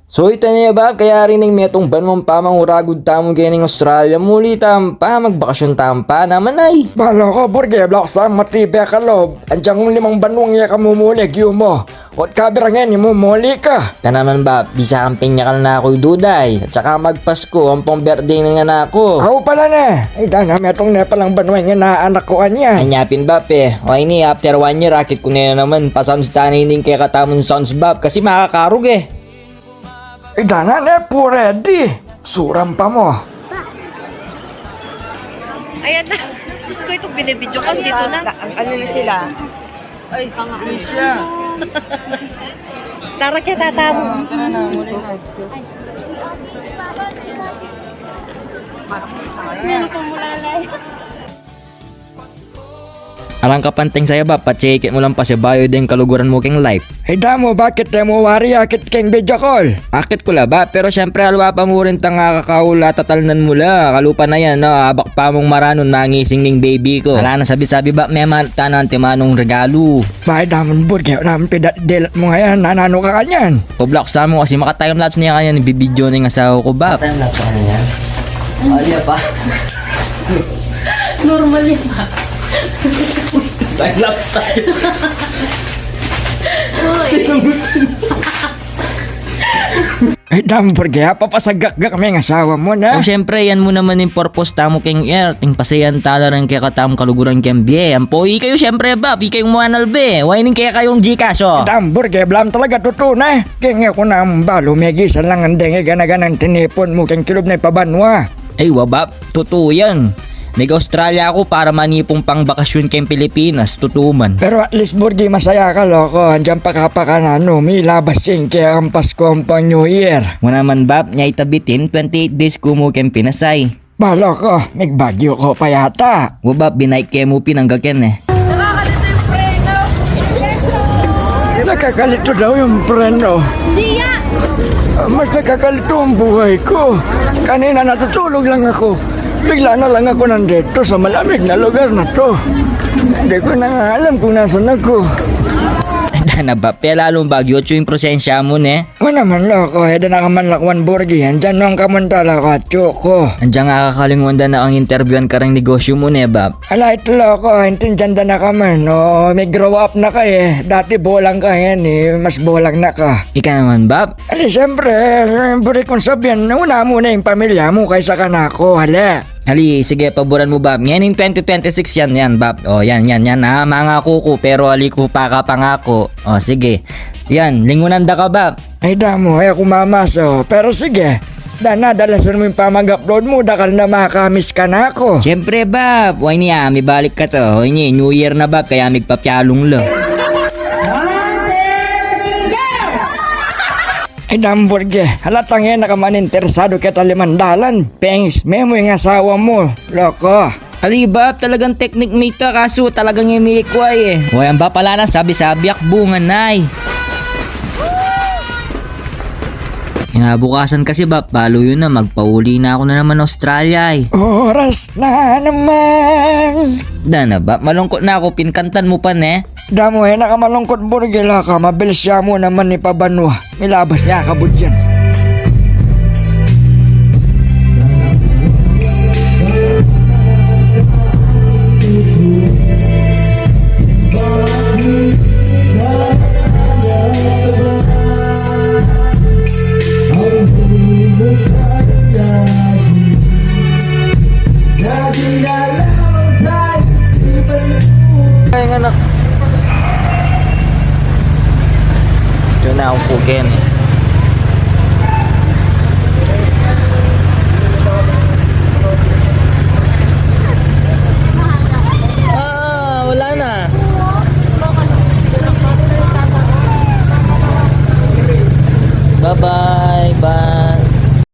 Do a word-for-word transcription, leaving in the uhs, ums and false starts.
So ita ne, Bab, kaya rin ing metung banwang pamanguragud tamu kening Australia, muli tamu pa, magbakasyon tamu pa naman ay. Balu ku, Burgi, e ku sa matibe kalob. Antiang limang banwang e ka mumuli, giyu mu. Ot kabira ngeni mumuli ka. Ka naman, Bab, bisa kang pinyakal na ku, Duday. At saka magpasku, ampong birthday ning anak ku. Aw pala ne. Ay, dana, metung ne palang banwa ing anak ku kanyan. Anya pin, Bab, e. O ini, after one year, akit ku ne naman. Pa-sounds tana ining kekatamung sounds, Bab, kasi makakarug e. Ay, dana ne, pu ready. Suram pa mu. Ayan na. Diyos ko, itong binibidyo ko, dito na. Ano na sila? Ay, Misha. Tara kaya, tatamu. Tara na, muli na. Alang kapanteng saya, Bab, patseke mu lang pasibayu deng kaluguran mu keng live. Ay, damu, bakit e mu wari akit keng video call? Akit ku la, Bab, pero siyempre alwa pa mu rin tang akakau la, tatalnan mu la. Kalupa na yan, no? Abak pa mung maranun mangising ning baby ku. Ala na sabi-sabi, Bab, meman tana antimanung regalu. Bay, damun, Burgi, naman pidat dilat mu ngayan, nananu ka kanyan? Oblak sa mu kasi maka-time lapse ne kanyan, ibibidyo ne ing asawa ku, Bab. Time lapse ka kanyan? Ay, pa. Normal yan, Bab. Time lapse tayo. Uy. Ay, damu, Burgi, apa pasagakgak me ing asawa mu na? O, siyempre, yan mu naman ing purpose tamu keng Earth, ing pasayan tala ring kekatamung kaluguran keng bie. Ampo ikayu, siyempre, Bab, ikayu muanal be. Wa ining kekayung Gcash, o. Damu, Burgi, blam talaga tutu na. Keng e ku na balu, megisan lang deng gana-ganang tinipun mu keng kilub na ipabanwa. Ay, wa, Bab, tutu yan. Mig-Australia ku para manipung pangbakasyun keng Pilipinas, tutu man. Pero at least, Burgi, masaya ka, loko. Antiang pakapakananu, milabas sing keng Pasko ampong New Year. Wa naman, Bab, nya ita bitin, twenty-eight days ku mu keng Pinas ay. Balu ku, migbagyu ku pa yata. Wa, Bab, binike ke mu pin angga keni e. Nakakalito yung preno. Nakakalito daw yung preno. Hindi ya. Mas nakakalito ang buhay ko. Kanina natutulog lang ako. Bigla na lang ako nandito sa malamig na lugar na 'to. Hindi ko na nga alam kung nasan ako. Dana, Bab, pelalu mu bagyu, atyu ing presensya mu, ne? Wa naman, loko, e da na ka man lakwan, Burgi. Antiang nung kamunta, loko, atyu ku. Antiang akakalingwan da na kang interviewan kareng negosyu mu, ne, Bab? Ala, itu, loko, aintindian da na ka man. O, mig-grow up na ka e. Dati bolang ka, ngeni mas bolang na ka. Ika naman, Bab? Ali, siyempre, buri kung sabian, una mu na ing pamilya mu kaysa kanaku, hali. Ali, sige, paburan mu, Bab. Ngening twenty twenty-six yan, yan, Bab. O, yan, yan, yan, ha. Mangaku ku, pero ali ku pa kapangaku. O, sige. Yan, lingunan da ka, Bab. Ay, damu, e ku mamasu. Pero sige, dana, dalasan mu ing pamag-upload mu, dakal na makamiss kanaku. Siyempre, Bab. Wa, ini, a, mibalik ka 'to. O, ini, New Year na, Bab, kaya migpapialung la. Ay, damu, Burgi. Halatang e na ka man interesadu keta limang dalan. Pengs, memu ing asawa mu, loko. Ali, Bab, talagang teknik mu ita, kasu talagang e mikwa e. Wa, yan, Bab, ala na, sabi-sabi, akbungan na, e. Kinabukasan kasi, Bab, balu yu na, magpauli na ku na naman Australia, e. Oras na naman. Dana, Bab, malungkut na ku, pin kantan mu pa, ne? Damu, e na ka malungkut, Burgi, la ka, mabilis ya mu naman ipabanwa. Milabas ya ka budyan. Ay, anak. Diyan na ako po, Ken, e.